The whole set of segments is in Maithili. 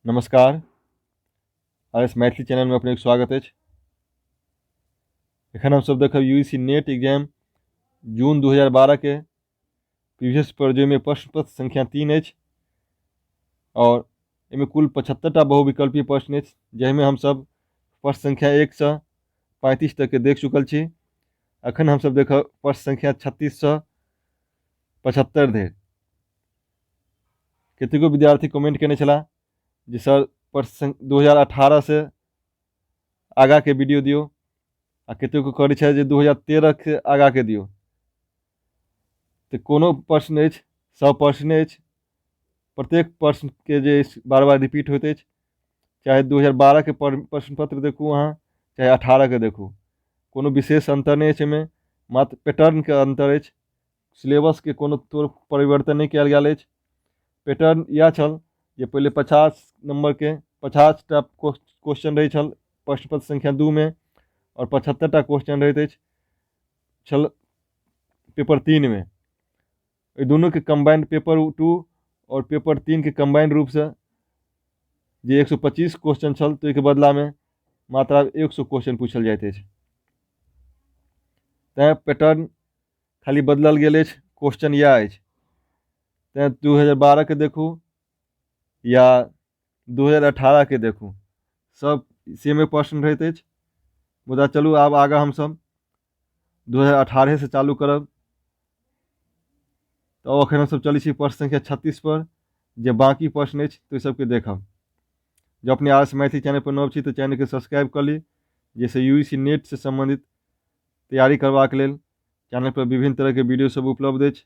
नमस्कार, आर एस मैथिली चैनलमे अपनेके स्वागत अछि। एखन हमसभ देखब U C NET exam जून 2012 के प्रीवियस पर, जाहिमे प्रश्न पत्र संख्या 3 अछि और एहिमे कुल 75टा बहुविकल्पीय प्रश्न अछि, जाहिमे हमसभ प्रश्न संख्या 1 सँ 35 तकके देख चुकल छी। एखन हमसभ देखब प्रश्न संख्या 36 सँ 75 धरि। कतेको विद्यार्थी कमेंट केने छलाह जे सर, प्रश्न 2018 से आगाँके वीडियो दियौ आ कतेको करै छथि जे 2013के आगाँके दियौ। तऽ कोनो प्रश्न अछि, सब प्रश्ने अछि। प्रत्येक प्रश्नके जे अछि बार बार रिपीट होइत अछि, चाहे 2012के प्रश्न पत्र देखू अहाँ, चाहे 18के देखू, कोनो विशेष अन्तर नहि अछि एहिमे, मात्र पैटर्नके अन्तर अछि। सिलेबसके कोनो तोड़ परिवर्तन नहि कयल गेल अछि। पैटर्न इएह छल जे पहिले 50 नम्बरके 50टा क्वेश्चन रहै छल प्रश्न पत्र संख्या 2मे आओर 75टा क्वेश्चन रहैत अछि छल पेपर 3मे। एहि दुनूके कम्बाइंड, पेपर 2 आओर पेपर 3के कम्बाइंड रूपसँ जे 125 क्वेश्चन छल, तऽ ओहिके बदलामे मात्र आब 100 क्वेश्चन पूछल जाइत अछि। तैँ पैटर्न खाली बदलल गेल अछि, क्वेश्चन इएह अछि। तैँ 2012के देखू या 2018के देखू, सब सेमे प्रश्न रहैत अछि। मुदा चलू, आब आगाँ हमसभ 2018से चालू करब। तऽ एखन हमसभ चलै छी प्रश्न संख्या 36 पर। जे बाँकी प्रश्न अछि तऽ ओहि सबके देखब। जँ अपने आर एस मैथिली चैनल पर नव छी तऽ चैनलके सब्सक्राइब कऽ ली, जाहिसँ यू सी नेटसँ सम्बन्धित तैयारी करबाक लेल चैनल पर विभिन्न तरहके वीडियो सब उपलब्ध अछि।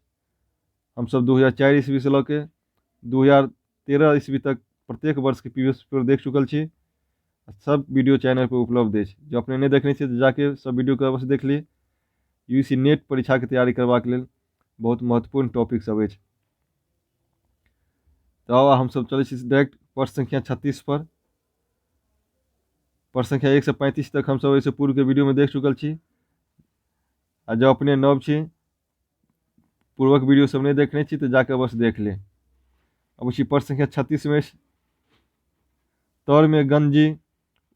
हमसभ 2004 ईस्वीसँ लऽ के 2013 ईस्वी तक प्रत्येक वर्षके प्रीवियस पेपर देख चुकल छी। सब वीडियो चैनल पर उपलब्ध अछि। जँ अपने नहि देखने छी तऽ जाके सब वीडियोके अवश्य देख ली। यू सी नेट परीक्षाके तैयारी करबाक लेल बहुत महत्वपूर्ण टॉपिक सब अछि। तऽ हमसभ चलै छी डायरेक्ट प्रश्न संख्या 36 पर। प्रश्न संख्या 1 से 35 तक हमसभ एहिसँ पूर्वके वीडियोमे देख चुकल छी आ जँ अपने नव छी, पूर्वक वीडियो सब नहि देखने छी तऽ जाके अवश्य देख ले। अबै छी प्रश्न संख्या 36मे। तरमे गंजी,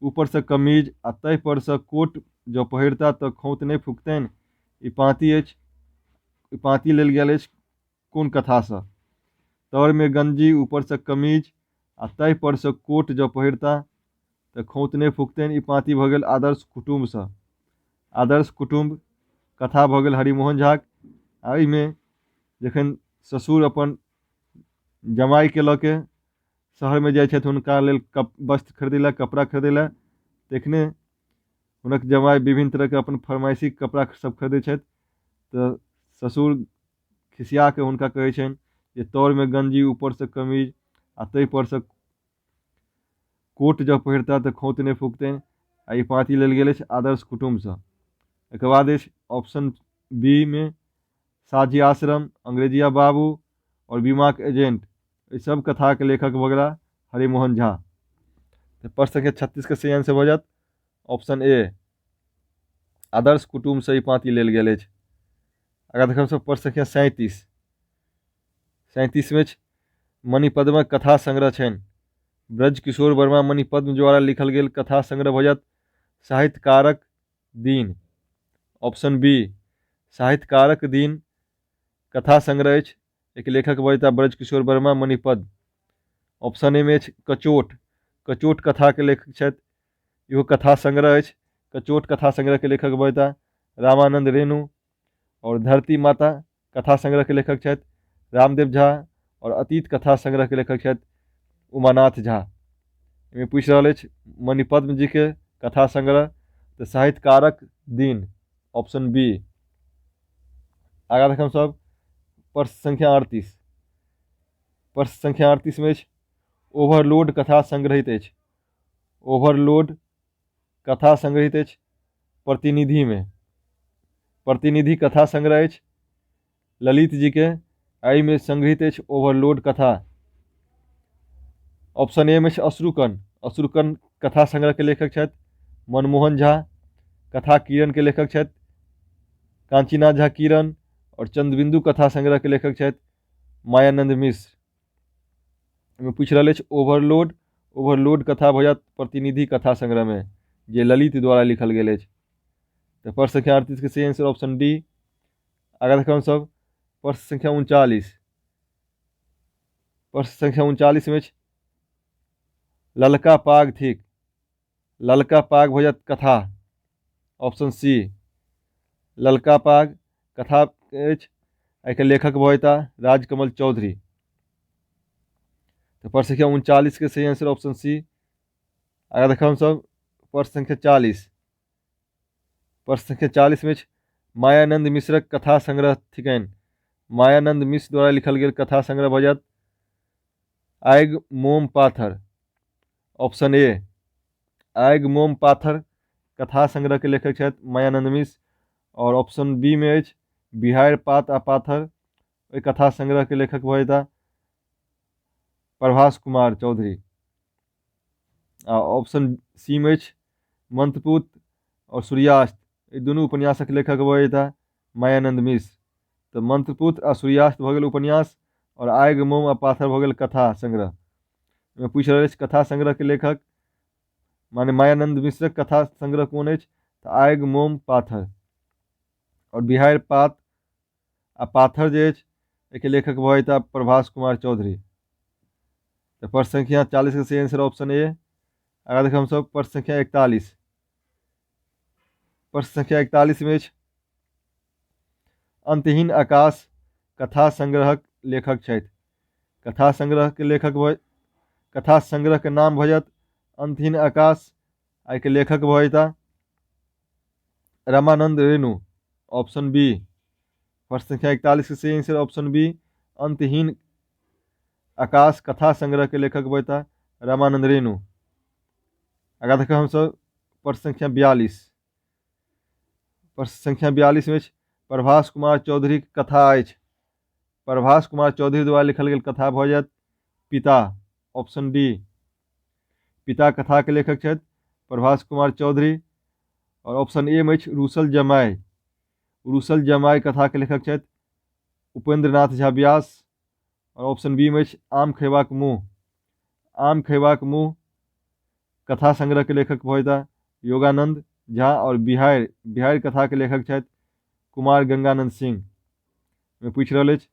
ऊपरसँ कमीज आ ताहि परसँ कोट जँ पहिरता तऽ खौंत नहि फुकतनि, ई पाँति अछि। ई पाँति लेल गेल अछि कोन कथासँ? तरमे गंजी, ऊपरसँ कमीज आ ताहि परसँ कोट जँ पहिरता तऽ खौंत नहि फुकतनि, ई पाँति भऽ गेल आदर्श कुटुम्बसँ। आदर्श कुटुम्ब कथा भऽ गेल हरिमोहन झाक आ एहिमे जखन ससुर अपन जमाइके लऽ के शहरमे जाइ छथि हुनका लेल वस्त्र खरीदै लए, कपड़ा खरीदै लए, तखने हुनक जमाइ विभिन्न तरहके अपन फरमाइशी कपड़ा सब खरीदै छथि तऽ ससुर खिसिया कऽ हुनका कहै छनि जे तरमे गंजी, ऊपरसँ कमीज आ ताहि परसँ कोट जँ पहिरता तऽ खौंत नहि फुकतनि आ ई पाँति लेल गेल अछि आदर्श कुटुम्बसँ। एकर बाद अछि ऑप्शन बी मे साझी आश्रम, अंग्रेजिया बाबू आओर बीमाक एजेंट, एहि सब कथाके लेखक भऽ गेला हरिमोहन झा। तऽ प्रश्न संख्या 36के सही आंसर भऽ जायत ऑप्शन ए, आदर्श कुटुम्बसँ ई पाँति लेल गेल अछि। आगाँ देखब सब प्रश्न संख्या 37। 37मे अछि मणिपद्मक कथा संग्रह छनि। ब्रज किशोर वर्मा मणिपद्म द्वारा लिखल गेल कथा संग्रह भऽ जायत साहित्यकारक दिन, ऑप्शन बी। साहित्यकारक दिन कथा संग्रह अछि, एक लेखक भऽ जेताह ब्रज किशोर वर्मा मणिपद्म। ऑप्शन ए मे अछि कचोट। कचोट कथाके लेखक छथि, इहो कथा संग्रह अछि। कचोट कथा संग्रहके लेखक भऽ जेताह रामानंद रेणु और धरती माता कथा संग्रहके लेखक छथि रामदेव झा और अतीत कथा संग्रहके लेखक छथि उमानाथ झा। एहिमे पूछि रहल अछि मणिपद्म जीके कथा संग्रह, तऽ साहित्यकारक दिन, ऑप्शन बी। आगाँ देखब सब प्रश्न संख्या 38। प्रश्न संख्या 38मे अछि ओवरलोड कथा संग्रहित अछि। ओवरलोड कथा संग्रहित अछि प्रतिनिधिमे। प्रतिनिधि कथा संग्रह अछि ललित जीके, एहिमे संग्रहित अछि ओवरलोड कथा। ऑप्शन ए मे अछि अश्रुकण। अश्रुकण कथा संग्रहके लेखक छथि मनमोहन झा। कथा किरणके लेखक छथि कांचीनाथ झा किरण और चंद्रबिंदु कथा संग्रहके लेखक छथि मायानंद मिश्र। एहिमे पूछि रहल अछि ओवरलोड। ओवरलोड कथा भऽ जायत प्रतिनिधि कथा संग्रहमे, जे ललित द्वारा लिखल गेल अछि। तऽ प्रश्न संख्या 38 के सही आंसर ऑप्शन डी। आगाँ देखब हमसभ प्रश्न संख्या 39। प्रश्न संख्या 39 मे अछि ललका पाग थिक। ललका पाग भऽ जायत कथा, ऑप्शन सी। ललका पाग कथा अछि, एहिके लेखक भऽ जेता राजकमल चौधरी। तऽ प्रश्न संख्या 39 के सही आंसर ऑप्शन सी। आगाँ देखब हमसभ प्रश्न संख्या 40। प्रश्न संख्या 40 मे अछि मायानंद मिश्रक कथा संग्रह थिकनि। मायानंद मिश्र द्वारा लिखल गेल कथा संग्रह भऽ जायत आगि मोम पाथर, ऑप्शन ए। आगि मोम पाथर कथा संग्रह के लेखक छथि मायानंद मिश्र। और ऑप्शन बी मे अछि बिहाड़ि पात आ पाथर, ओहि कथा संग्रह के लेखक भऽ जेता प्रभास कुमार चौधरी। आ ऑप्शन सी मे अछि मंत्रपूत और सूर्यास्त, ई दुनू उपन्यासक लेखक भऽ जेता मायानंद मिश्र। तऽ मंत्रपूत आ सूर्यास्त भऽ गेल उपन्यास और आगि मोम आ पाथर भऽ गेल कथा संग्रह। ओहिमे पूछि रहल अछि कथा संग्रहके लेखक, माने मायानंद मिश्रक कथा संग्रह कोन अछि, तऽ आगि मोम पाथर। और बिहाड़ि पात आ पाथर जे अछि एहिके लेखक भऽ जेता प्रभास कुमार चौधरी। तऽ प्रश्न संख्या 40 के सही आंसर ऑप्शन ए। आगाँ देखब हमसभ प्रश्न संख्या 41। प्रश्न संख्या 41 मे अछि अंतहीन आकाश कथा संग्रहक लेखक छथि। कथा संग्रह के लेखक भऽ कथा संग्रह के नाम भऽ जायत अंतहीन आकाश, एहिके लेखक भऽ जेता रमानंद रेणु, ऑप्शन बी। प्रश्न संख्या 41 के सही आंसर ऑप्शन बी। अंतहीन आकाश कथा संग्रह के लेखक भऽ जेता रमानंद रेणु। आगाँ देखब हमसभ प्रश्न संख्या 42। प्रश्न संख्या 42 मे अछि प्रभास कुमार चौधरीक कथा अछि। प्रभास कुमार चौधरी द्वारा लिखल गेल कथा भऽ जायत पिता, ऑप्शन डी। पिता कथा के लेखक छथि प्रभास कुमार चौधरी। और ऑप्शन ए मे अछि रूसल जमाय। रूसल जमाय कथा के लेखक छथि उपेंद्र नाथ झा व्यास। और ऑप्शन बी मे अछि आम खयबाक मुँह। आम खयबाक मुँह कथा संग्रह के लेखक भऽ जेता योगानंद झा। और बिहार बिहार कथा के लेखक छथि कुमार गंगानंद सिंह। मे पूछि रहल अछि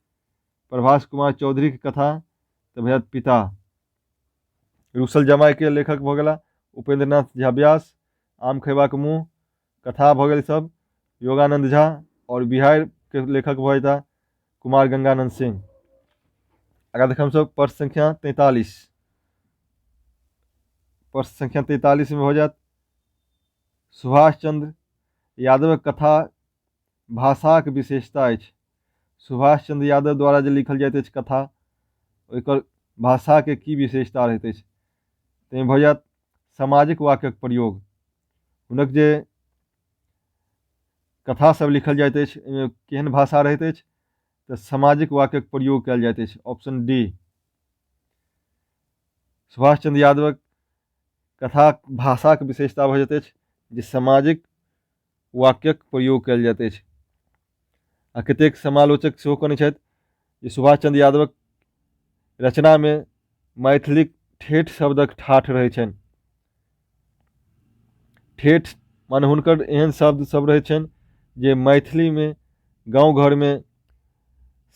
प्रभास कुमार चौधरी के कथा, तऽ भऽ जायत पिता। रूसल जमाय के लेखक भऽ गेला उपेंद्र नाथ झा व्यास। आम खयबाक मुँह कथा भऽ गेल सब योगानंद झा। और बिहार के लेखक भऽ जेता कुमार गंगानंद सिंह। आगाँ देखब हमसभ प्रश्न संख्या 43। प्रश्न संख्या 43 में भऽ जायत सुभाष चंद्र यादवक कथा भाषाक विशेषता अछि। सुभाष चंद्र यादव द्वारा जे लिखल जाइत अछि कथा, ओकर भाषाके की विशेषता रहैत अछि? ताहिमे भऽ जायत सामाजिक वाक्यक प्रयोग। हुनक जे कथा सब लिखल जाइत अछि ओहिमे केहन भाषा रहैत अछि? तऽ सामाजिक वाक्यक प्रयोग कयल जाइत अछि, ऑप्शन डी। सुभाष चंद्र यादवक कथा भाषाक विशेषता भऽ जाइत अछि जे सामाजिक वाक्यक प्रयोग कयल जाइत अछि। आ कतेक समालोचक सेहो कहने छथि जे सुभाष चंद्र यादवक रचनामे मैथिलीक ठेठ शब्दक ठाठ रहै छनि। ठेठ माने हुनकर एहन शब्द सब रहै छनि जे मैथिलीमे गाँव घरमे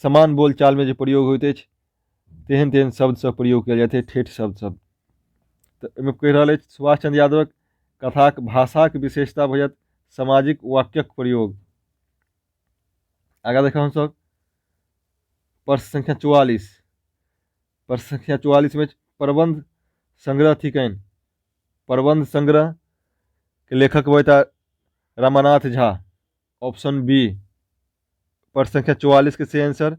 समान बोलचालमे जे प्रयोग होइत अछि तेहन तेहन शब्द सब प्रयोग कयल जाइत अछि, ठेठ शब्द सब। तऽ एहिमे कहि रहल अछि सुभाष चंद्र यादवक कथाक भाषाक विशेषता भऽ जायत सामाजिक वाक्यक प्रयोग। आगाँ देखब हमसभ प्रश्न संख्या 44। प्रश्न संख्या 44 मे प्रबंध संग्रह थिकनि। प्रबंध संग्रह के लेखक होता रमानाथ झा, ऑप्शन बी। प्रश्न संख्या 44 के सही आंसर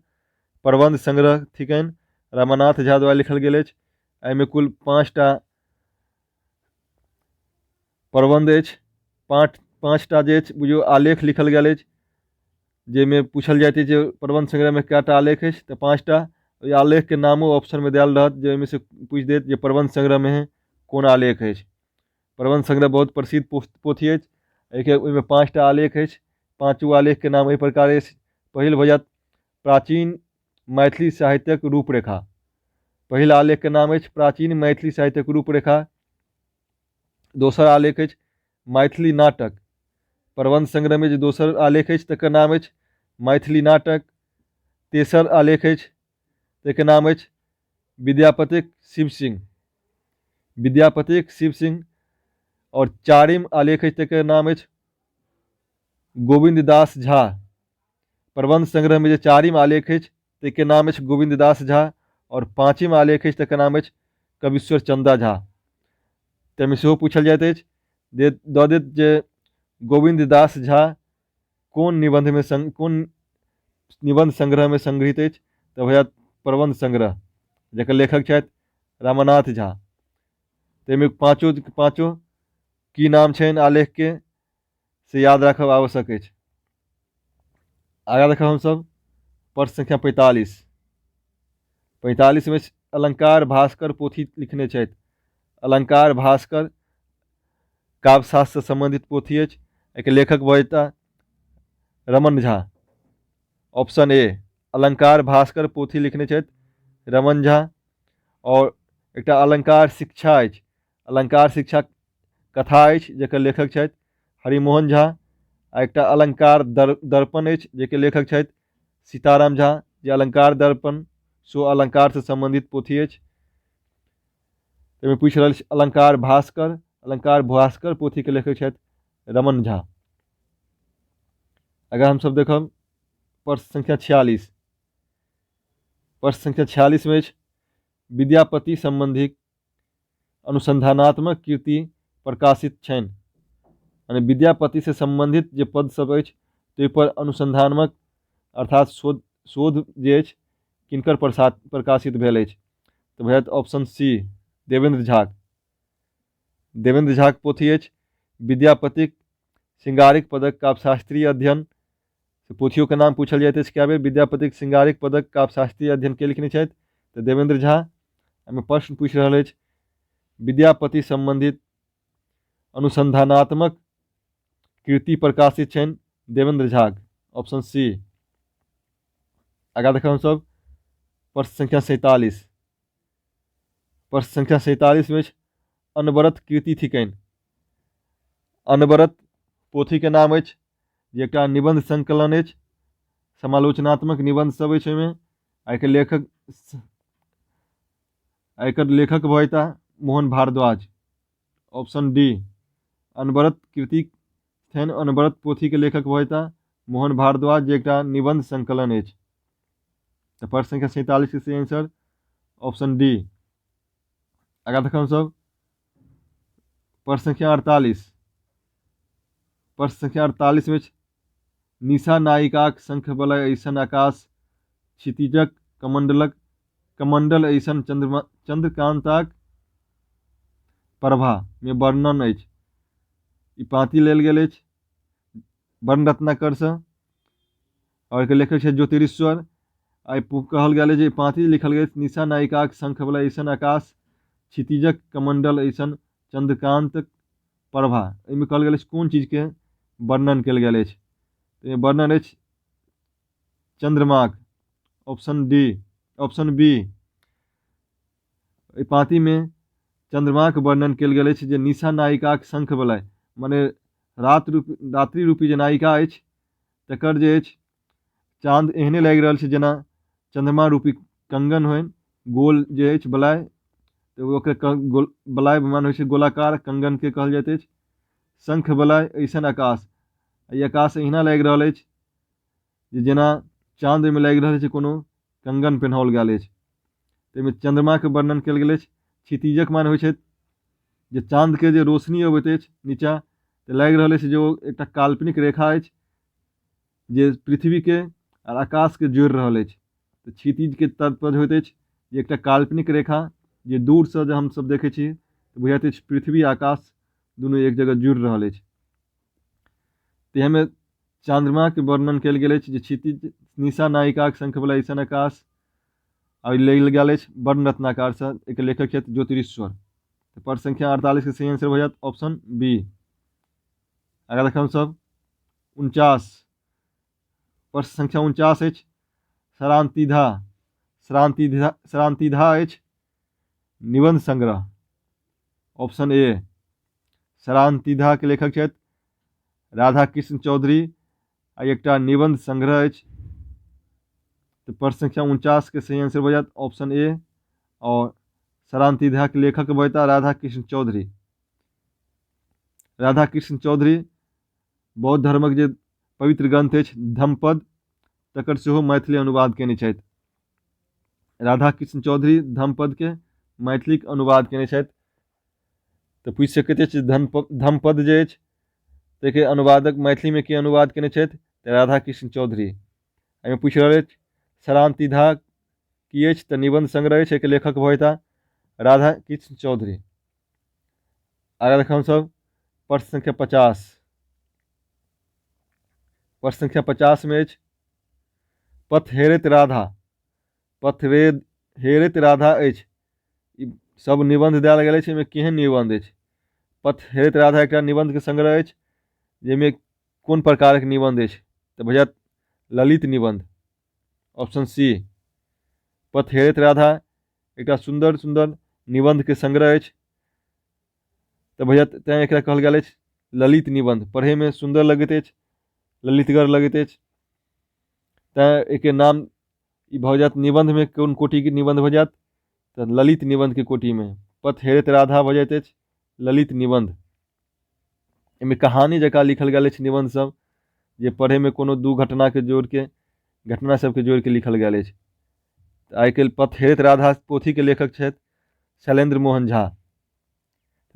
प्रबंध संग्रह थिकनि, रमानाथ झा द्वारा लिखल गेल अछि। एहिमे कुल 5टा प्रबंध अछि, 5टा जे अछि बुझियौ आलेख लिखल गेल अछि, जाहिमे पूछल जाइत अछि जे प्रबंध संग्रहमे कएटा आलेख अछि, तऽ 5टा। ओहि आलेखके नामो ऑप्शनमे देल रहत, जे ओहिमे से पूछि देत जे प्रबंध संग्रहमे कोन आलेख अछि। प्रबंध संग्रह बहुत प्रसिद्ध पोथी अछि। एहिके ओहिमे 5टा आलेख अछि। पाँचो आलेखके नाम एहि प्रकार अछि। पहिल भऽ जायत प्राचीन मैथिली साहित्यक रूपरेखा, पहिल आलेखके नाम अछि प्राचीन मैथिली साहित्यक रूपरेखा। दोसर आलेख अछि मैथिली नाटक। प्रबंध संग्रहमे जे दोसर आलेख अछि तकर नाम अछि मैथिली नाटक। तेसर आलेख अछि ताहिके नाम अछि विद्यापतिक शिव सिंह, विद्यापतिक शिव सिंह। आओर चारिम आलेख अछि तकर नाम अछि गोविन्द दास झा। प्रबंध संग्रहमे जे चारिम आलेख अछि ताहिके नाम अछि गोविन्द दास झा। आओर पाँचिम आलेख अछि तकर नाम अछि कवीश्वर चंदा झा। ताहिमे सेहो पूछल जाइत अछि जे दऽ देत जे गोविन्द दास झा कोन निबन्धमे कोन निबन्ध संग्रहमे संग्रहित अछि, तऽ भऽ जायत प्रबन्ध संग्रह, जकर लेखक छथि रमानाथ झा। ताहिमे पाँचो पाँचो की नाम छनि आलेखके से याद राखब आवश्यक अछि। आगाँ देखब हमसभ प्रश्न संख्या 45। 45मे अलंकार भास्कर पोथी लिखने छथि। अलंकार भास्कर काव्यशास्त्रसँ सम्बन्धित पोथी अछि। एहिके लेखक भऽ जेताह रमण झा। ऑप्शन ए, अलंकार भास्कर पोथी लिखने छथि रमण झा। आओर एकटा अलंकार शिक्षा अछि, अलंकार शिक्षा कथा अछि जकर लेखक छथि हरिमोहन झा। आ एकटा अलंकार दर्पण अछि जाहिके लेखक छथि सीताराम झा, जे अलंकार दर्पण सो अलंकारसँ सम्बन्धित पोथी अछि। ताहिमे पूछि रहल अछि अलंकार भास्कर, अलंकार भास्कर पोथीके लेखक छथि रमण झा। अगर हमसभ देखब प्रश्न संख्या 46, प्रश्न संख्या 46 मे अछि विद्यापति सम्बन्धी अनुसंधानात्मक कृति प्रकाशित छनि। यानी विद्यापतिसँ सम्बन्धित जे पद सब अछि ताहिपर अनुसंधानात्मक अर्थात शोध शोध जे अछि किनकर प्रकाशित भेल अछि, तऽ भऽ जायत ऑप्शन सी देवेन्द्र झाक। देवेन्द्र झाक पोथी अछि विद्यापतिक श्रृंगारिक पदक काव्यशास्त्रीय अध्ययन। पोथियोके नाम पूछल जाइत अछि कए बेर। विद्यापतिक श्रृंगारिक पदक काव्यशास्त्रीय अध्ययन के लिखने छथि, तऽ देवेन्द्र झा। एहिमे प्रश्न पूछि रहल अछि विद्यापति सम्बन्धित अनुसंधानात्मक कृति प्रकाशित छनि देवेन्द्र झाक, ऑप्शन सी। आगाँ देखब हमसभ प्रश्न संख्या 47। प्रश्न संख्या 47 मे अछि अनवरत कृति थिकनि। अनवरत पोथीके नाम अछि जे एकटा निबन्ध संकलन अछि, समालोचनात्मक निबन्ध सब अछि ओहिमे। एहिके लेखक, एकर लेखक भऽ जेताह मोहन भारद्वाज, ऑप्शन डी। अनवरत कृति छनि, अनवरत पोथीके लेखक भऽ जेताह मोहन भारद्वाज, जे एकटा निबन्ध संकलन अछि। तऽ प्रश्न संख्या 47 के सही आंसर ऑप्शन डी। आगाँ देखब हमसभ प्रश्न संख्या 48। प्रश्न संख्या 48 मे निशा नायिकाक शंख बलय ऐसन आकाश क्षितिजक कमंडलक कमंडल ऐसन चंद्रमा चंद्रकांताक प्रभा मे वर्णन अछि। ई पाँति लेल गेल अछि वर्णरत्नाकरसँ आओर एकर लेखक छथि ज्योतिरीश्वर। आइ कहल गेल अछि जे पाँति लिखल गेल अछि निशा नायिकाक शंखवला ऐसन आकाश क्षितिजक कमंडल ऐसन चंद्रकांत प्रभा। एहिमे कहल गेल अछि कोन चीजके वर्णन कयल गेल अछि, एहिमे वर्णन अछि चंद्रमाक, ऑप्शन डी, ऑप्शन बी। एहि पाँतिमे चंद्रमाक वर्णन कयल गेल अछि जे निशा नायिकाक शंख बलय, मने रात रूप रात्रि रूपी जे नायिका अछि तकर जे अछि चाँद एहने लागि रहल छै जेना चंद्रमा रूपी कंगन होइन, गोल जे अछि बलय, तऽ ओकर गोल बलय मान होइ छै गोलाकार कंगनके कहल जाइत अछि। शंख बलय ऐसन आकाश, ई आकाश एहिना लागि रहल अछि जे जेना चाँद ओहिमे लागि रहल छै कोनो कंगन पहिनाओल गेल अछि। ताहिमे चंद्रमाके वर्णन कयल गेल अछि। क्षितिजक मान होइ छै जे चाँदके जे रोशनी अबैत अछि नीचाँ, तऽ लागि रहल अछि जे ओ एकटा काल्पनिक रेखा अछि जे पृथ्वीके आर आकाशके जोड़ि रहल अछि। तऽ क्षितिजके तात्पर्य होइत अछि जे एकटा काल्पनिक रेखा जे दूरसँ जे हमसभ देखै छी तऽ बुझाइत अछि पृथ्वी आकाश दुनू एक जगह जुड़ि रहल अछि। तऽ एहिमे चन्द्रमाके वर्णन कयल गेल अछि जे क्षितिज निशा नायिकाक शंखवला ऐसन आकाश, आ लेल गेल अछि वर्ण रत्नाकारसँ, एकर लेखक छथि ज्योतिरीश्वर। तऽ प्रश्न संख्या 48 के सही आंसर भऽ जायत ऑप्शन बी। आगाँ देखब हमसभ 49। प्रश्न संख्या 49 अछि श्रांतिधा, श्रांतिधा, श्रांतिधा अछि निबंध संग्रह। ऑप्शन ए सरांतिधा के लेखक छथि राधा कृष्ण चौधरी आ एकटा निबंध संग्रह अछि। तऽ प्रश्न संख्या 49 के सही आंसर भऽ जायत ऑप्शन ए और सरांतिधा के लेखक भऽ जेता राधा कृष्ण चौधरी। राधा कृष्ण चौधरी बौद्ध धर्मक जे पवित्र ग्रंथ अछि धम्मपद तकर सेहो मैथिली अनुवाद केने छथि। राधा कृष्ण चौधरी धम्मपद के मैथिलीक अनुवाद केने छथि। तऽ पूछि सकैत अछि धम्मपद जे अछि ताहिके अनुवादक मैथिलीमे के अनुवाद केने छथि तऽ राधा कृष्ण चौधरी। एहिमे पूछि रहल अछि सरांतिधा की अछि तऽ निबंध संग्रह अछि, एहिके लेखक भऽ जेता राधा कृष्ण चौधरी। आगाँ देखब हमसभ प्रश्न संख्या 50। प्रश्न संख्या 50 में अछि पथ हेरैत राधा। पथ हेरैत राधा अछि। ई सब निबंध देल गेल अछि, एहिमे केहन निबंध अछि? पथ हेरैत राधा एकटा निबंधके संग्रह अछि जाहिमे कोन प्रकारक निबंध अछि? तऽ भऽ जायत ललित निबंध, ऑप्शन सी। पथ हेरैत राधा एकटा सुन्दर सुन्दर निबंधके संग्रह अछि तऽ भऽ जायत, तैँ एकरा कहल गेल अछि ललित निबंध। पढ़ैमे सुन्दर लगैत अछि, ललितगर लगैत अछि, तैँ एहिके नाम ई भऽ जायत। निबंधमे कोन कोटिके निबंध भऽ जायत? तऽ ललित निबंधके कोटिमे पथ हेरैत राधा भऽ जाइत अछि ललित निबंध। एहिमे कहानी जकाँ लिखल गेल अछि निबंध सब जे पढ़ैमे कोनो दू घटनाके जोड़िके घटना सबके जोड़िके लिखल गेल अछि। आइ काल्हि पथ हेरैत राधा पोथीके लेखक छथि शैलेन्द्र मोहन झा।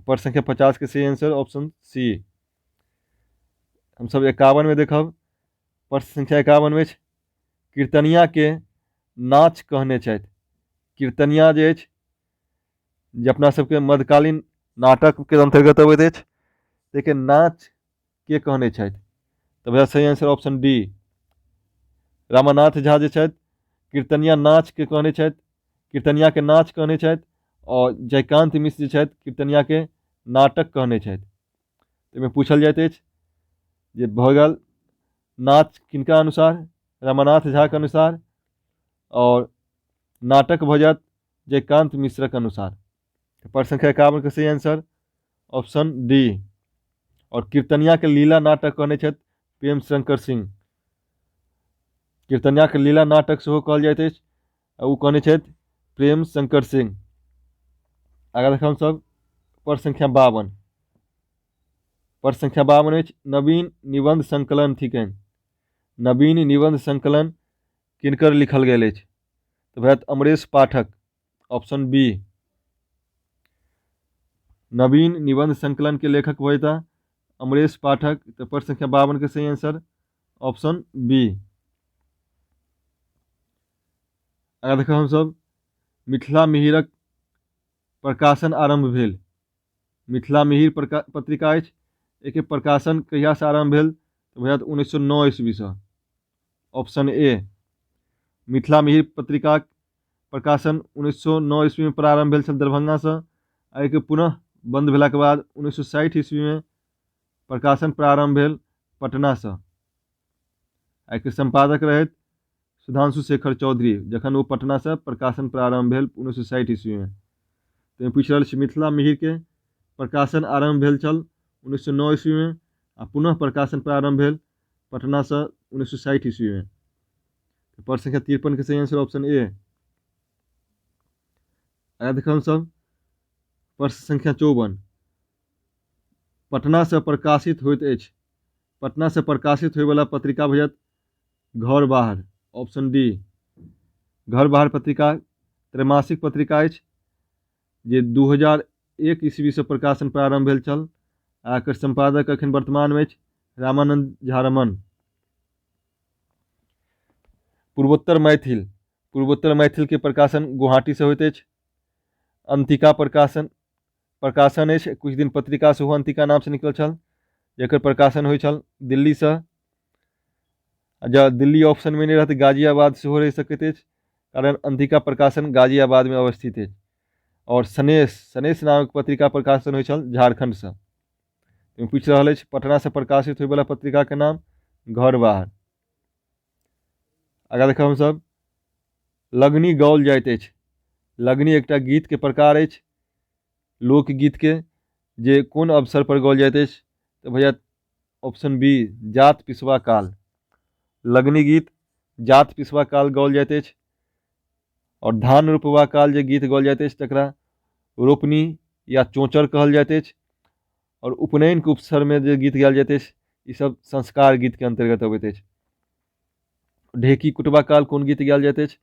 प्रश्न संख्या 50 के सही आंसर ऑप्शन सी। हमसब 51 में देखब। प्रश्न संख्या 51 में अछि कीर्तनिया के नाच कहने छथि। कीर्तनिया जे अछि जे अपना सबके मध्यकालीन नाटक के अंतर्गत अबैत अछि ताहिके नाच के कहने छथि? तऽ भैया सही answer option D Ramanath Jha जे छथि कीर्तनिया नाच के कहने छथि, कीर्तनिया के नाच कहने छथि और जयकांत मिश्र जे छथि कीर्तनिया के नाटक कहने छथि। एहिमे पूछल जाइत अछि जे भऽ गेल नाच किनका अनुसार? रमानाथ झा के अनुसार और नाटक भऽ जायत जयकांत मिश्रक अनुसार। प्रश्न संख्या 51 के सही आंसर ऑप्शन डी। और कीर्तनिया के लीला नाटक कहने छथि प्रेम शंकर सिंह। कीर्तनिया के लीला नाटक सेहो कहल जाइत अछि आ ओ कहने छथि प्रेम शंकर सिंह। आगाँ देखब हमसभ प्रश्न संख्या 52। प्रश्न संख्या 52 अछि नवीन निबंध संकलन थिकनि। नवीन निबंध संकलन किनकर लिखल गेल अछि? तऽ भैया अमरेश पाठक, ऑप्शन बी। नवीन निबंध संकलन के लेखक भऽ जेता अमरेश पाठक। तऽ प्रश्न संख्या 52 के सही आंसर ऑप्शन बी। आगाँ देखब हमसभ मिथिला मिहिरक प्रकाशन आरम्भ भेल। मिथिला मिहिर पत्रिका अछि, एहिके प्रकाशन कहियासँ आरम्भ भेल? तऽ भऽ जायत 1909 ईस्वीसँ, ऑप्शन ए। मिथिला मिहिर पत्रिकाक प्रकाशन 1909 ईस्वीमे प्रारम्भ भेल छल दरभंगासँ आ एहिके पुनः बन्द भेलाके बाद 1960 ईस्वीमे प्रकाशन प्रारम्भ भेल पटनासँ। एहिके सम्पादक रहथि सुधांशु शेखर चौधरी जखन ओ पटनासँ प्रकाशन प्रारम्भ भेल 1960 ईस्वीमे। तऽ पूछि रहल छी मिथिला मिहिरके प्रकाशन आरम्भ भेल छल 1909 ईस्वीमे आ पुनः प्रकाशन प्रारम्भ भेल पटनासँ 1960 ईस्वीमे। प्रश्न संख्या 53 के सही आंसर ऑप्शन ए। आगाँ देखब हमसभ प्रश्न संख्या 54। पटनासँ प्रकाशित होइत अछि। पटनासँ प्रकाशित होइवला पत्रिका भऽ जायत घर बाहर, ऑप्शन डी। घर बाहर पत्रिका त्रैमासिक पत्रिका अछि जे 2001 ईस्वीसँ प्रकाशन प्रारम्भ भेल छल आ एकर सम्पादक एखन वर्तमानमे अछि रामानंद झा रमन। पूर्वोत्तर मैथिल, पूर्वोत्तर मैथिल के प्रकाशन गुवाहाटी से होइत अछि। अंतिका प्रकाशन प्रकाशन अछि, कुछ दिन पत्रिका सेहो अंतिका नाम से निकलल छल जकर प्रकाशन होइ छल दिल्लीसँ। जँ दिल्ली ऑप्शनमे नहि रहत गाजियाबाद सेहो रहि सकैत अछि कारण अंतिका प्रकाशन गाजियाबादमे अवस्थित अछि। और सनेश, सनेश नामक पत्रिका प्रकाशन होइ छल झारखण्डसँ। पूछि रहल अछि पटनासँ प्रकाशित होइवला पत्रिकाके नाम घर बाहर। आगाँ देखब हमसभ लगनी गाओल जाइत अछि। लगनी एकटा गीतके प्रकार अछि लोकगीतके, जे कोन अवसर पर गाओल जाइत अछि? तऽ भऽ जायत ऑप्शन बी, जात पिसवा काल। लगनी गीत जात पिसवा काल गाओल जाइत अछि। आओर धान रोपबा काल जे गीत गाओल जाइत अछि तकरा रोपनी या चोचर कहल जाइत अछि। आओर उपनयनके अवसरमे जे गीत गायल जाइत अछि, ईसभ संस्कार गीतके अन्तर्गत अबैत अछि। ढेकी कुटबा काल कोन गीत गायल जाइत अछि,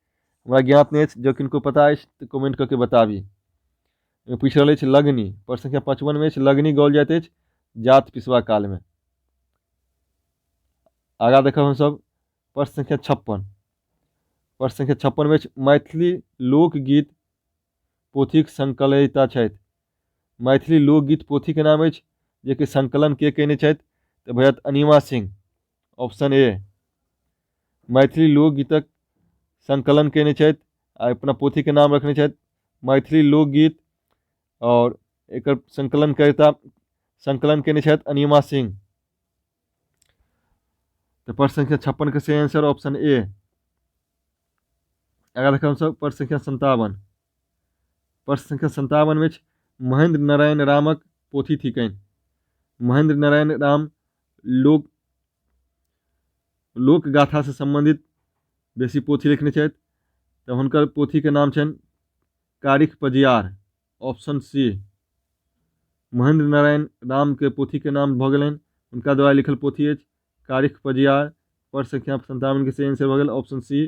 हमरा ज्ञात नहि अछि। जँ किनको पता अछि तऽ कमेंट कऽ के बताबी। एहिमे पूछि रहल अछि लगनी। प्रश्न संख्या 55मे अछि, लगनी गाओल जाइत अछि जात पिसवा कालमे। आगाँ देखब हमसभ प्रश्न संख्या 56। प्रश्न संख्या 56मे अछि, मैथिली लोकगीत पोथीक संकलयिता छथि। मैथिली लोकगीत पोथीके नाम अछि जेकि संकलन के कयने छथि? तऽ भऽ जायत अनिमा सिंह, ऑप्शन ए। मैथिली लोकगीतक संकलन कयने छथि आ अपना पोथीके नाम रखने छथि मैथिली लोकगीत, आओर एकर संकलनकर्ता संकलन कयने छथि अनिमा सिंह। तऽ प्रश्न संख्या 56 के सही आंसर ऑप्शन ए। अगर देखब हमसभ प्रश्न संख्या 57। प्रश्न संख्या 57 में महेंद्र नारायण रामक पोथी थिकनि। महेंद्र नारायण राम लोकगाथा से संबंधित बेसी पोथी लिखने छथि, तऽ हुनकर पोथीके नाम छनि कारिख पजियार, ऑप्शन सी। महेंद्र नारायण रामके पोथीके नाम भऽ गेलनि, हुनका द्वारा लिखल पोथी अछि कारिख पजियार। प्रश्न संख्या 57 के सही आंसर भऽ गेल ऑप्शन सी।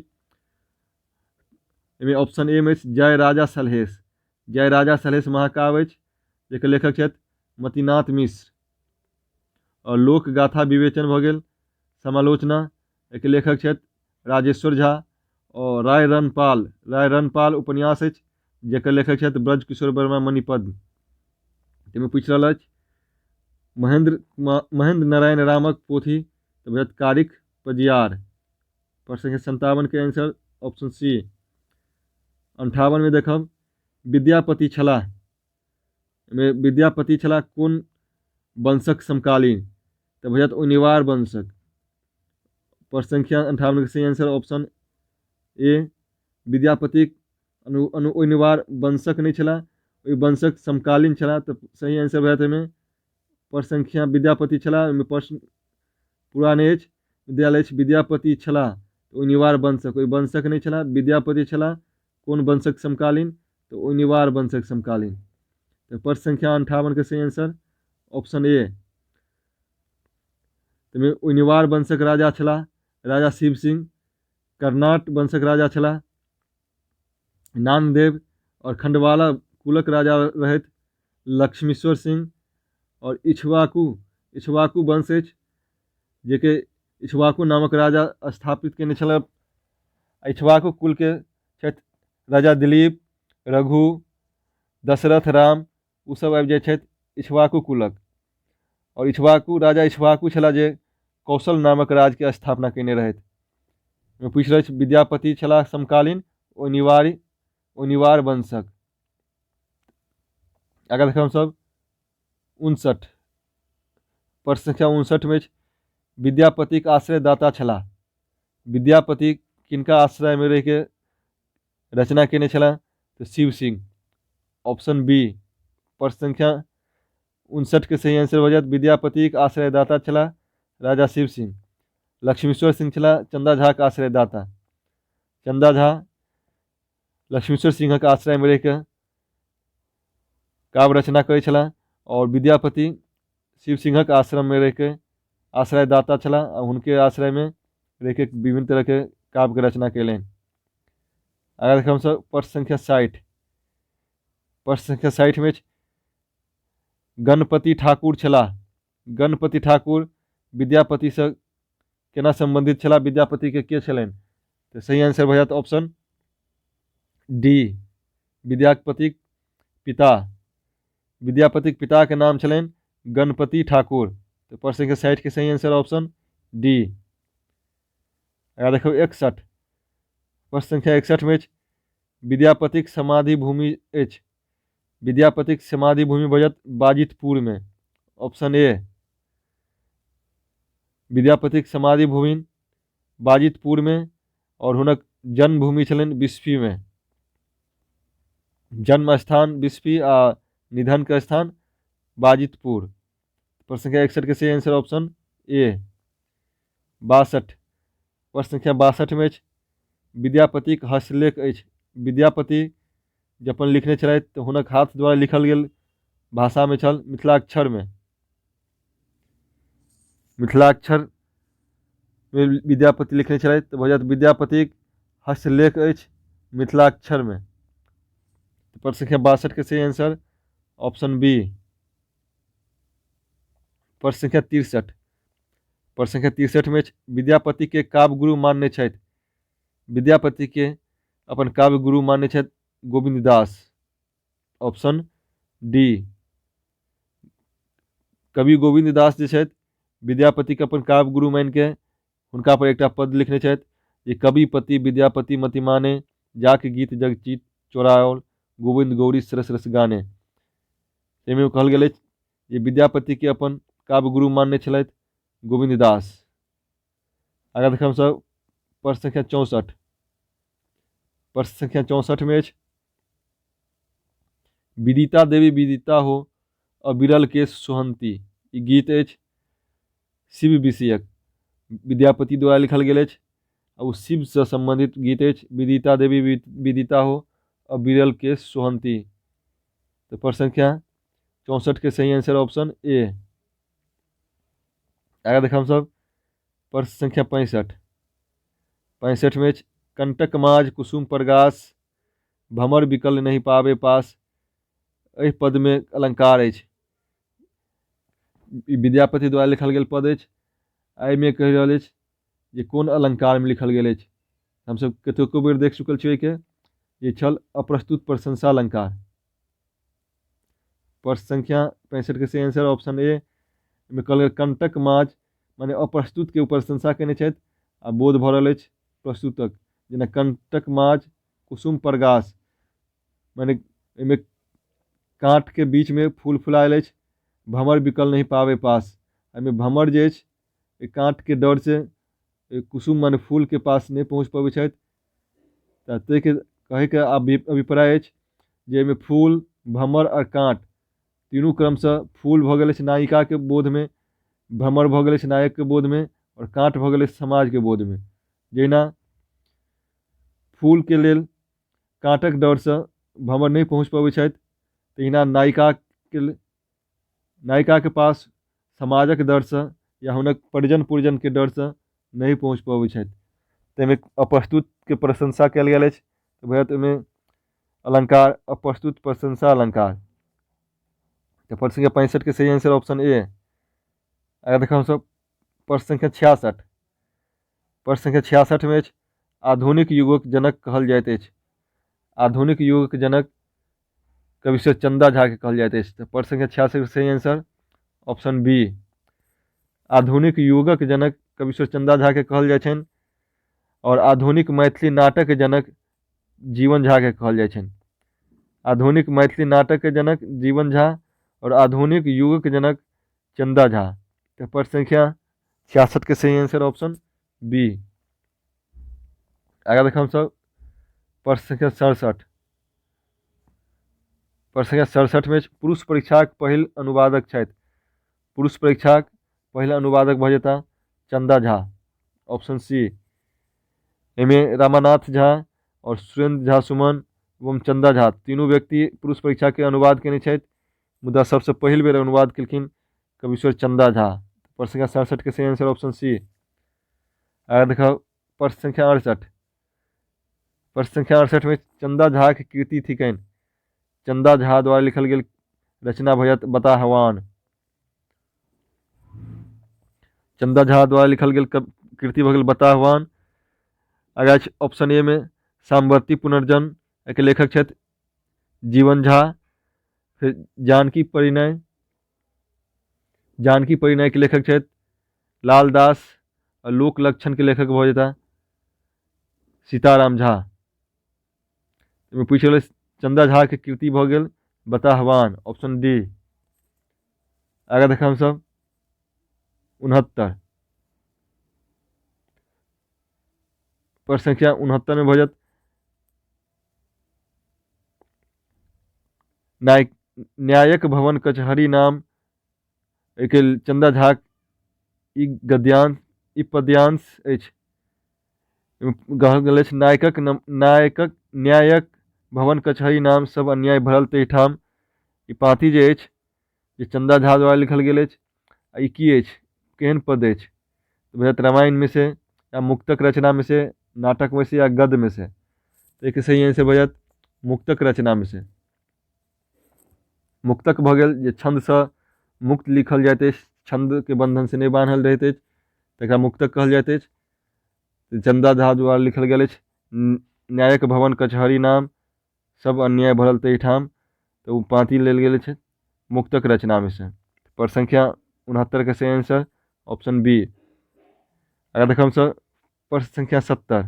एहिमे ऑप्शन ए मे अछि जय राजा सलहेश। जय राजा सलहेश महाकाव्य अछि जकर लेखक छथि मतिनाथ मिश्र। आओर लोकगाथा विवेचन भऽ गेल समालोचना, एहिके लेखक छथि राजेश्वर झा। आओर राय रणपाल, राय रणपाल उपन्यास अछि जकर लेखक छथि ब्रजकिशोर वर्मा मणिपद्म। ताहिमे पूछि रहल अछि महेंद्र नारायण रामक पोथी, तऽ भऽ जायत कारिख पजियार। प्रश्न संख्या 57 के आंसर ऑप्शन सी। 58 में देखब विद्यापति छलाह, एहिमे विद्यापति छलाह कोन वंशक समकालीन? तऽ भऽ जायत ओनिवार वंशक। प्रश्न संख्या 58 के सही आंसर ऑप्शन ए। विद्यापति ओनिवार वंशक नहि छलाह, ओहि वंशक समकालीन छलाह, तऽ सही आंसर भऽ जायत एहिमे प्रश्न संख्या विद्यापति छलाह। ओहिमे प्रश्न पूरा नहि अछि, विद्यालय अछि विद्यापति छलाह ओनिवार वंशक, ओहि वंशक नहि छलाह, विद्यापति छलाह कोन वंशक समकालीन? तऽ ओनिवार वंशक समकालीन। तऽ प्रश्न संख्या 58 के सही आंसर ऑप्शन ए। ताहिमे ओनिवार वंशक राजा छलाह राजा शिव सिंह, कर्नाट वंशक राजा छलाह नानदेव, और खंडवाला कुलक राजा रहथि लक्ष्मीश्वर सिंह, और इक्ष्वाकु वंश अछि जेकि इक्ष्वाकु नामक राजा स्थापित कयने छलाह। इक्ष्वाकु कुलके छथि राजा दिलीप, रघु, दशरथ, राम, ओसभ आबि जाइ छथि इक्ष्वाकु कुलक। और इक्ष्वाकु राजा इक्ष्वाकु छलाह जे कौशल नामक राज्यके स्थापना कयने रहथि। पूछि रहल अछि विद्यापति छलाह समकालीन ओनिवार वंशक। अगर देखब हमसभ 59, प्रश्न संख्या 59 में अछि विद्यापतिक आश्रयदाता छलाह। विद्यापति किनका आश्रयमे रहिके रचना कयने छलाह? तऽ शिव सिंह, ऑप्शन बी। प्रश्न संख्या 59 के सही आंसर भऽ जायत विद्यापतिक आश्रयदाता छलाह राजा शिव सिंह। लक्ष्मीश्वर सिंह छलाह चंदा झाक आश्रयदाता। चंदा झा लक्ष्मीश्वर सिंहक आश्रयमे रहिके काव्य रचना करै छलाह, और विद्यापति शिव सिंहक आश्रममे रहिके आश्रयदाता छलाह आ हुनके आश्रयमे रहिके विभिन्न तरहके काव्यके रचना कयलनि। आगाँ देखब हमसभ प्रश्न संख्या 60। प्रश्न संख्या 60 मे अछि गणपति ठाकुर छलाह। गणपति ठाकुर विद्यापतिसँ केना सम्बन्धित छलाह? विद्यापतिके के छलनि? तऽ सही आंसर भऽ जायत ऑप्शन डी, विद्यापतिक पिता। विद्यापतिक पिताके नाम छलनि गणपति ठाकुर। तऽ प्रश्न संख्या 60 के सही आंसर ऑप्शन डी। आगाँ देखब 61। प्रश्न संख्या 61 में अछि विद्यापतिक समाधि भूमि अछि। विद्यापतिक समाधि भूमि भऽ जायत बाजितपुर में, ऑप्शन ए। विद्यापतिक समाधि भूमि बाजितपुर में और हुनक जन्मभूमि छलनि बिस्फी में। जन्म स्थान बिस्फी आ निधन के स्थान बाजितपुर। प्रश्न संख्या 61 के सही आंसर ऑप्शन ए। 62 प्रश्न संख्या 62 में अछि विद्यापतिक हस्तलेख अछि। विद्यापति जे अपन लिखने छलथि तऽ हुनक हाथ द्वारा लिखल गेल भाषामे छल मिथिलाक्षरमे। मिथिलाक्षर मे विद्यापति लिखने छलथि तऽ भऽ जायत विद्यापतिक हस्तलेख अछि मिथिलाक्षरमे। प्रश्न संख्या 62 के सही आंसर ऑप्शन बी। प्रश्न संख्या 63 प्रश्न संख्या 63 में अछि विद्यापति के काव्य गुरु मानने छथि। विद्यापति के अपन काव्य गुरु मानने छथि गोविन्द दास, ऑप्शन डी। कवि गोविन्द दास जे छथि विद्यापति के अपन काव्य गुरु मानि के हुनका पर एकटा पद लिखने छथि जे कविपति विद्यापति मति माने, जाक गीत जगचीत चोराओल, गोविन्द गौरी सरस रस गाने। एहिमे कहल गेल अछि जे विद्यापति के अपन काव्य गुरु मानने छलथि गोविन्द दास। आगाँ देखब हमसभ प्रश्न संख्या 64। प्रश्न संख्या 64 में अछि विदिता देवी विदिता हो अविरल केश सोहंती। ई गीत अछि शिव विषयक, विद्यापति द्वारा लिखल गेल अछि आ ओ शिवसँ सम्बन्धित गीत अछि विदिता देवी विदिता हो अविरल केश सोहंती। तऽ प्रश्न संख्या 64 के सही आंसर ऑप्शन ए। आगाँ देखब हमसभ प्रश्न संख्या 65। 65 में अछि कंटक माज कुसुम प्रगास भमर विकल नहीं पावे पास। एहि पदमे अलंकार अछि। ई विद्यापति द्वारा लिखल गेल पद अछि। एहिमे कहि रहल अछि जे कोन अलंकारमे लिखल गेल अछि। हमसभ कतेको बेर देख चुकल छी ओहिके जे छल अप्रस्तुत प्रशंसा अलंकार। प्रश्न संख्या 65 के सही आंसर ऑप्शन ए। एहिमे कहल गेल कंटक माज माने अप्रस्तुत के प्रशंसा केने छथि आ बोध भऽ रहल अछि प्रस्तुतक, जेना कंटक माज कुसुम प्रगास माने एहिमे काँट के बीच में फूल फुलायल अछि। भमर बिकल नहीं पावे पास, एहिमे भमर जे अछि एहि काँट के डर से कुसुम माने फूल के पास नहि पहुँच पबै छथि। तऽ ताहिके कहैके अभिप्राय अछि जे एहिमे फूल, भमर आओर काँट तीनू क्रमसँ फूल भऽ गेल अछि नायिकाके बोधमे, भ्रमर भऽ गेल अछि नायकके बोधमे आओर काँट भऽ गेल अछि समाजके बोधमे। जहिना फूलके लेल काँटक डरसँ भ्रमर नहि पहुँच पबै छथि तहिना नायिकाके पास समाजक डरसँ या हुनक परिजन पुरजनके डरसँ नहि पहुँच पबै छथि। ताहिमे अप्रस्तुतके प्रशंसा कयल गेल अछि तऽ भैया ओहिमे अलंकार अप्रस्तुत प्रशंसा अलंकार। तऽ प्रश्न संख्या 65 के सही आंसर ऑप्शन ए। अगर देखब हमसभ प्रश्न संख्या 66। प्रश्न संख्या 66 में अछि आधुनिक युगक जनक कहल जाइत अछि। आधुनिक युगक जनक कविश्वर चंदा झा के कहल जाइत अछि। तऽ प्रश्न संख्या 66 के सही आंसर ऑप्शन बी। आधुनिक युगक जनक कविश्वर चंदा झा के कहल जाइ छनि और आधुनिक मैथिली नाटक के जनक जीवन झा के कहल जाइ छनि। आधुनिक मैथिली नाटक के जनक जीवन झा और आधुनिक युगक जनक चंदा झा। तऽ प्रश्न संख्या 66 के सही आंसर ऑप्शन बी। आगाँ देखब हमसभ प्रश्न संख्या 67। प्रश्न संख्या 67 में पुरुष परीक्षाक पहिल अनुवादक छथि। पुरुष परीक्षाक पहिल अनुवादक भऽ जेता चंदा झा, ऑप्शन सी। एहिमे रमानाथ झा और सुरेंद्र झा सुमन एवं चंदा झा तीनू व्यक्ति पुरुष परीक्षा के अनुवाद केने छथि, मुदा सबसँ पहिल बेर अनुवाद केलखिन कविश्वर चंदा झा। प्रश्न संख्या 67 के सही आंसर ऑप्शन सी। आगे देखब प्रश्न संख्या 68। प्रश्न संख्या 68 में चंदा झा के कृति थिकनि। चंदा झा द्वारा लिखल गेल रचना भऽ जायत बताहवान। चंदा झा द्वारा लिखल गेल कृति भऽ गेल बताहवान। आगाँ अछि ऑप्शन ए में सामवर्ती पुनर्जन्म, एहिके लेखक छथि जीवन झा। फिर जानकी परिणय, जानकी परिणय के लेखक छथि लाल दास आ लोक लक्षण के लेखक भऽ जेता सीताराम झा। एहिमे पूछि गेलै चंदा झा के कृति भऽ गेल बताहवान, ऑप्शन डी। आगाँ देखब हमसभ 69। प्रश्न संख्या 69 में भऽ जायत नायक न्यायक भवन कचहरी नाम, एहिके चन्दा झाक ई गद्यांश ई पद्यांश अछि। कहल गेल अछि नायकक नायकक न्यायक भवन कचहरी नाम सब अन्याय भरल ताहिठाम। ई पाँति जे अछि जे चन्दा झा द्वारा लिखल गेल अछि आ ई की अछि, केहन पद अछि? तऽ रामायणमे से या मुक्तक रचनामे से, नाटकमे से या गद्यमे से? तऽ एहिके सही आंसर भऽ जायत मुक्तक रचनामे से। मुक्तक भऽ गेल जे छन्दसँ मुक्त लिखल जाइत अछि, छन्दके बन्धनसँ नहि बान्हल रहैत अछि, तकरा मुक्तक कहल जाइत अछि। चन्दा झा द्वारा लिखल गेल अछि न्यायक भवन कचहरी नाम सब अन्याय भरल ताहिठाम, तऽ ओ पाँति लेल गेल छै मुक्तक रचनामे से। पर संख्या 69के सही आंसर ऑप्शन बी। अगर देखब हमसभ प्रश्न संख्या 70,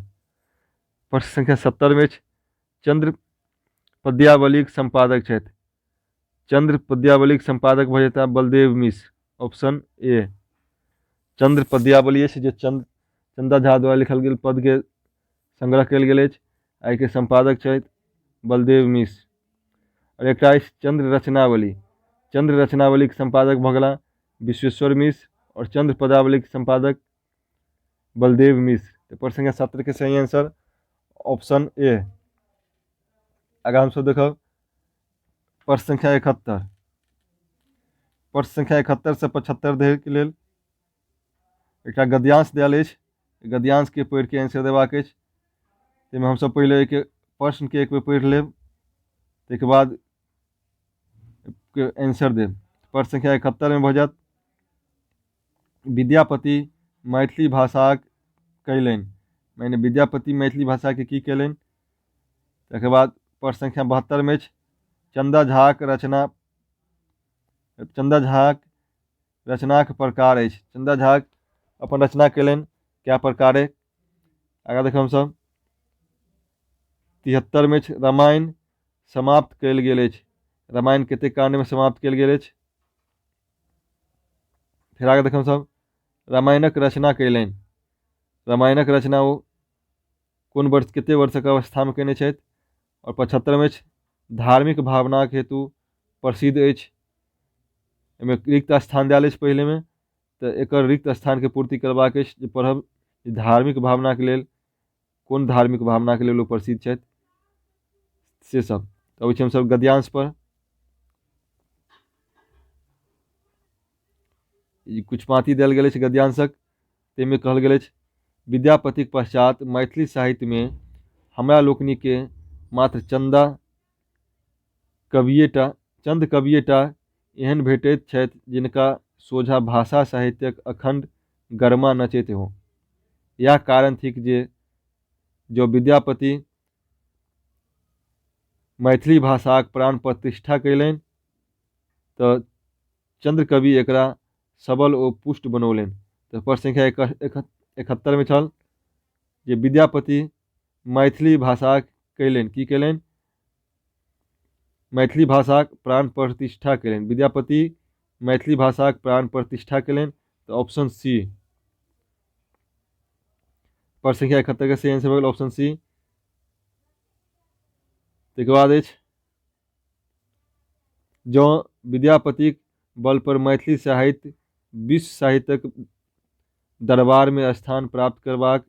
प्रश्न संख्या 70मे अछि चंद्र पद्यावलीक सम्पादक छथि। चंद्र पद्यावलीक सम्पादक भऽ जेता बलदेव मिश्र, ऑप्शन ए। चंद्र पद्यावली अछि जे चंद्र चंदा झा द्वारा लिखल गेल पदके संग्रह कयल गेल अछि, एहिके सम्पादक छथि बलदेव मिश्र। आओर एकटा अछि चंद्र रचनावली, चंद्र रचनावलीक सम्पादक भऽ गेला विश्वेश्वर मिश्र आओर चंद्र पदावलीक सम्पादक बलदेव मिश्र। तऽ प्रश्न संख्या 70के सही आंसर ऑप्शन ए। आगाँ हमसभ देखब प्रश्न संख्या 71। प्रश्न संख्या 71 से 75 धरिके लेल एकटा गद्यांश देल अछि, गद्यांशके पढ़िके आंसर देबाक अछि। ताहिमे हमसभ पहिले एहिके प्रश्नके एक बेर पढ़ि लेब, ताहिके बाद आंसर देब। प्रश्न संख्या 71मे भऽ जायत विद्यापति मैथिली भाषाक कयलनि, माने विद्यापति मैथिली भाषाके की कयलनि। तकर बाद प्रश्न संख्या 72मे अछि चन्दा झाक रचना, चन्दा झाक रचनाक प्रकार अछि। चन्दा झा अपन रचना कयलनि कए प्रकारे। आगाँ देखब हमसभ 73मे अछि रामायण समाप्त कयल गेल अछि। रामायण कतेक काण्डमे समाप्त कयल गेल अछि। फेर आगाँ देखब हमसभ रामायणक रचना कयलनि। रामायणक रचना ओ कोन वर्ष कतेक वर्षक अवस्थामे कयने छथि। आओर 75मे अछि धार्मिक भावनाक हेतु प्रसिद्ध अछि। एहिमे रिक्त स्थान देल अछि पहिलेमे, तऽ एकर रिक्त स्थानके पूर्ति करबाक अछि जे पढ़ब धार्मिक भावनाके लेल कोन धार्मिक भावनाके लेल ओ प्रसिद्ध छथि से सब। तऽ अबै छी हमसभ गद्यांश पर। ई किछु पाँति देल गेल अछि गद्यांशक, ताहिमे कहल गेल अछि विद्यापतिक पश्चात मैथिली साहित्यमे हमरा लोकनिके मात्र चन्दा कविएटा चन्द कविएटा एहन भेटैत छथि जिनका सोझाँ भाषा साहित्यक अखण्ड गरमा नचैत हो। इएह कारण थिक जे जँ विद्यापति मैथिली भाषाक प्राण प्रतिष्ठा कयलनि तऽ चंद्रकवि एकरा सबल ओ पुष्ट बनौलनि। तऽ प्रश्न संख्या 71मे छल जे विद्यापति मैथिली भाषाक कयलनि, की कयलनि? मैथिली भाषाक प्राण प्रतिष्ठा कयलनि। विद्यापति मैथिली भाषाक प्राण प्रतिष्ठा कयलनि, तऽ ऑप्शन सी। प्रश्न संख्या 71 के सही आंसर भऽ गेल ऑप्शन सी। ताहिके बाद अछि जँ विद्यापतिक बल पर मैथिली साहित्य विश्व साहित्यक दरबारमे स्थान प्राप्त करबाक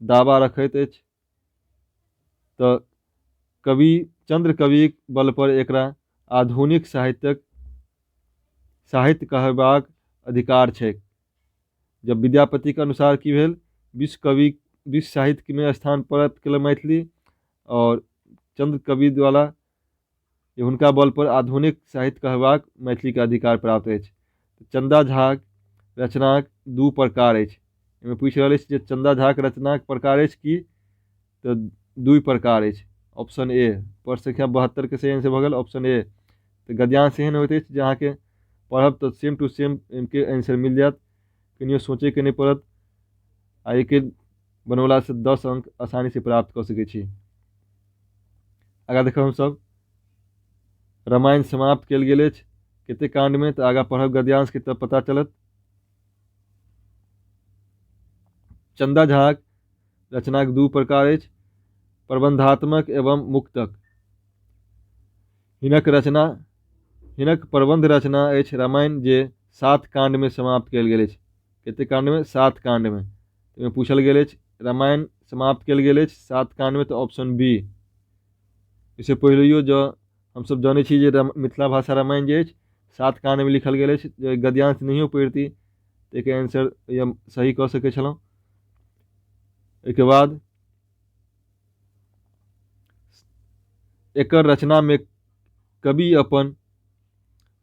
दावा रखैत अछि तऽ कवि चंद्र कविक बल पर एकरा आधुनिक साहित्यक साहित्य कहबाक अधिकार छैक। जब विद्यापतिके अनुसार की भेल, विश्व कवि विश्व साहित्यमे स्थान प्राप्त केलक मैथिली, आओर चंद्र कवि द्वारा हुनका बल पर आधुनिक साहित्य कहबाक मैथिलीके अधिकार प्राप्त अछि। चन्दा झाक रचनाक दू प्रकार अछि। एहिमे पूछि रहल अछि जे चन्दा झाक रचनाक प्रकार अछि की, तऽ दू प्रकार अछि, ऑप्शन ए। प्रश्न संख्या 72 के सही आंसर भऽ गेल ऑप्शन ए। तऽ गद्यांश एहन होइत अछि जे अहाँके पढ़ब तऽ सेम टू सेम के आंसर मिल जायत, कनियो सोचैके नहि पड़त, आ एहिके बनौलासँ 10 अंक आसानीसँ प्राप्त कऽ सकै छी। आगाँ देखब हमसभ रामायण समाप्त कयल गेल अछि कतेक काण्डमे, तऽ आगाँ पढ़ब गद्यांशके तब पता चलत। चन्दा झाक रचनाक दू प्रकार अछि, प्रबन्धात्मक एवं मुक्तक। हिनक रचना हिनक प्रबन्ध रचना अछि रामायण, जे 7 काण्डमे समाप्त कयल गेल अछि। कतेक काण्डमे? 7 काण्डमे। एहिमे पूछल गेल अछि रामायण समाप्त कयल गेल अछि 7 काण्डमे, तऽ ऑप्शन बी। एहिसँ पहिलैयो जँ हमसभ जनै छी जे मिथिला भाषा रामायण जे अछि 7 काण्डमे लिखल गेल अछि, जे गद्यांश नहियो पढ़िती तऽ एकर आंसर हम सही कऽ सकै छलहुँ। एहिके बाद एकर रचनामे कवि अपन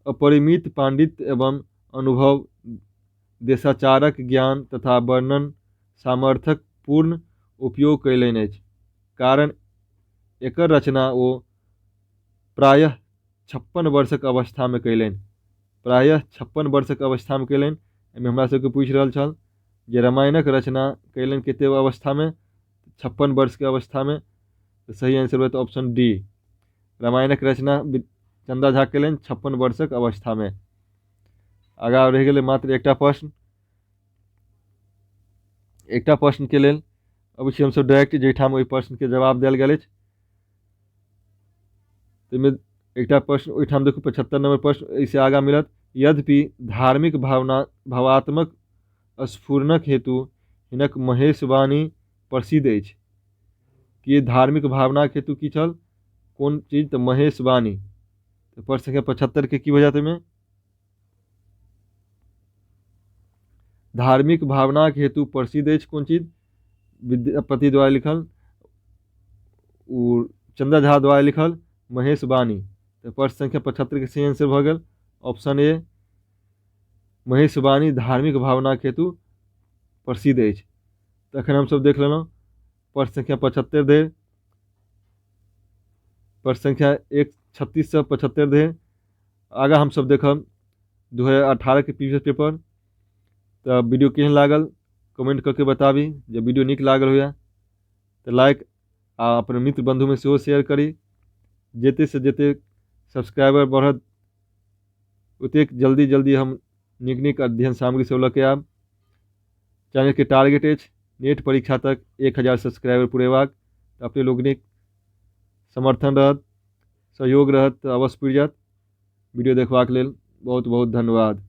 अपरिमित पांडित्य एवं अनुभव, देशाचारक ज्ञान तथा वर्णन सामर्थ्यक पूर्ण उपयोग कयलनि अछि, कारण एकर रचना ओ प्रायः 56 वर्षक अवस्थामे कयलनि। प्रायः 56 वर्षक अवस्थामे कयलनि। एहिमे हमरा सबके पूछि रहल छल जे रामायणक रचना कयलनि कतेक अवस्थामे? 56 वर्षके अवस्थामे। तऽ सही आंसर होयत ऑप्शन डी। रामायणक रचना चंदा झा कयलनि 56 वर्षक अवस्थामे। आगाँ रहि गेलै मात्र एकटा प्रश्न। एकटा प्रश्नके लेल अबै छी हमसभ डायरेक्ट जाहिठाम ओहि प्रश्नके जवाब देल गेल अछि। ताहिमे एकटा प्रश्न ओहिठाम देखू 75 नंबर प्रश्न एहिसँ आगाँ मिलत। यद्यपि धार्मिक भावना भावात्मक स्फुरणक हेतु हिनक महेशवाणी प्रसिद्ध अछि। कि धार्मिक भावनाके हेतु की छल, कोन चीज? तऽ महेशवाणी। तऽ प्रश्न संख्या 75 के की भऽ जायत ओहिमे? धार्मिक भावनाके हेतु प्रसिद्ध अछि कोन चीज? विद्यापति द्वारा लिखल, ओ चंदा झा द्वारा लिखल महेशवाणी। तऽ प्रश्न संख्या 75 के सही आंसर भऽ गेल ऑप्शन ए, महेशवाणी धार्मिक भावनाके हेतु प्रसिद्ध अछि। तखन हमसभ देख लेलहुँ प्रश्न संख्या 75 धरि, प्रश्न संख्या 136 सँ 75 धरि। आगाँ हमसभ देखब 2018 के प्रीवियस पेपर। तऽ वीडियो केहन लागल कमेंट कऽ के बताबी। जे वीडियो नीक लागल हुए तऽ लाइक आ अपन मित्र बन्धुमे सेहो शेयर करी। जतेकसँ जतेक सब्सक्राइबर बढ़त ओतेक जल्दी जल्दी हम नीक नीक अध्ययन सामग्री सब लऽ के आयब। चैनलके टारगेट अछि नेट परीक्षा तक 1000 सब्सक्राइबर पुरेबाक। तऽ अपने लोकनिक समर्थन रहत, सहयोग रहत तऽ अवश्य पुरि जायत। वीडियो देखबाक लेल बहुत बहुत धन्यवाद।